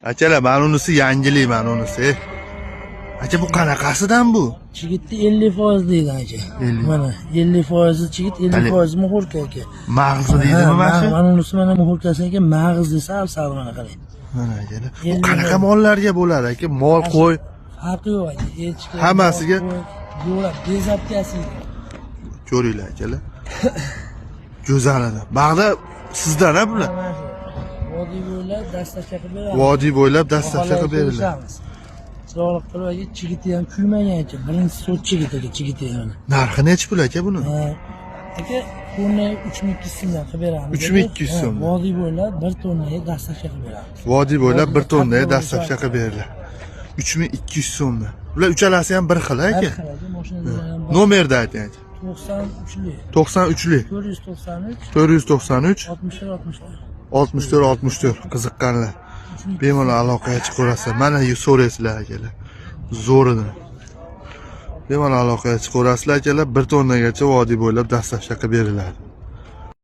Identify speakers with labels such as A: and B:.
A: Akalar, mana unisi yangilik, mana unisi. Aka, bu qanaqasidan bu?
B: Chigitni 50% deydi aka.
A: 50.
B: Mana 50% chigit, 50% muxurka aka.
A: Mag'zi deydimi mana shu?
B: Mana unisi, mana muxurkasi aka, mag'izli sal sal, mana qarang.
A: Mana akalar. Bu
B: 50.
A: qanaqa mollarga bo'ladi aka? Mol, qo'y?
B: Farqi yo'q aka. Echki.
A: Hammasiga?
B: Mol, qo'y, yo'q, bezabkasi.
A: Ko'ringlar akalar. Go'zalini. Bag'da sizdan ha bular?
B: Mana shu. Vodiy bo'ylab доставка qilib beramiz.
A: Vodiy bo'ylab доставка qilib beriladi.
B: Beriladi. Chiroyli qilib aka, chigiti ham kuymagan aka. Birinchi sort chigit aka, chigiti ham.
A: Narxi nechi pul aka buni?
B: Ha, aka, tonna 3200 so'mdan qilib beramiz.
A: 3200
B: Ha,
A: so'mdan.
B: Vodiy bo'ylab 1 tonnaga доставка qilib beramiz.
A: Vodiy bo'ylab 1 tonnaga
B: Vodiy
A: доставка qilib beriladi. 3200 so'mdan. Bular uchalasi ham bir xil
B: Har
A: aka.
B: xil aka, mashinada ham bor.
A: Nomerni ayting aka.
B: 93lik.
A: 93lik.
B: 493.
A: 493.
B: 64 64.
A: 64 64. Qiziqqanlar bemalol aloqaga chiqaverasizlar. Mana so'raysizlar akalar. Zo'ridan. Bemalol aloqaga chiqaverasizlar akalar. 1 tonnagacha vodiy bo'ylab доставка qilib beriladi.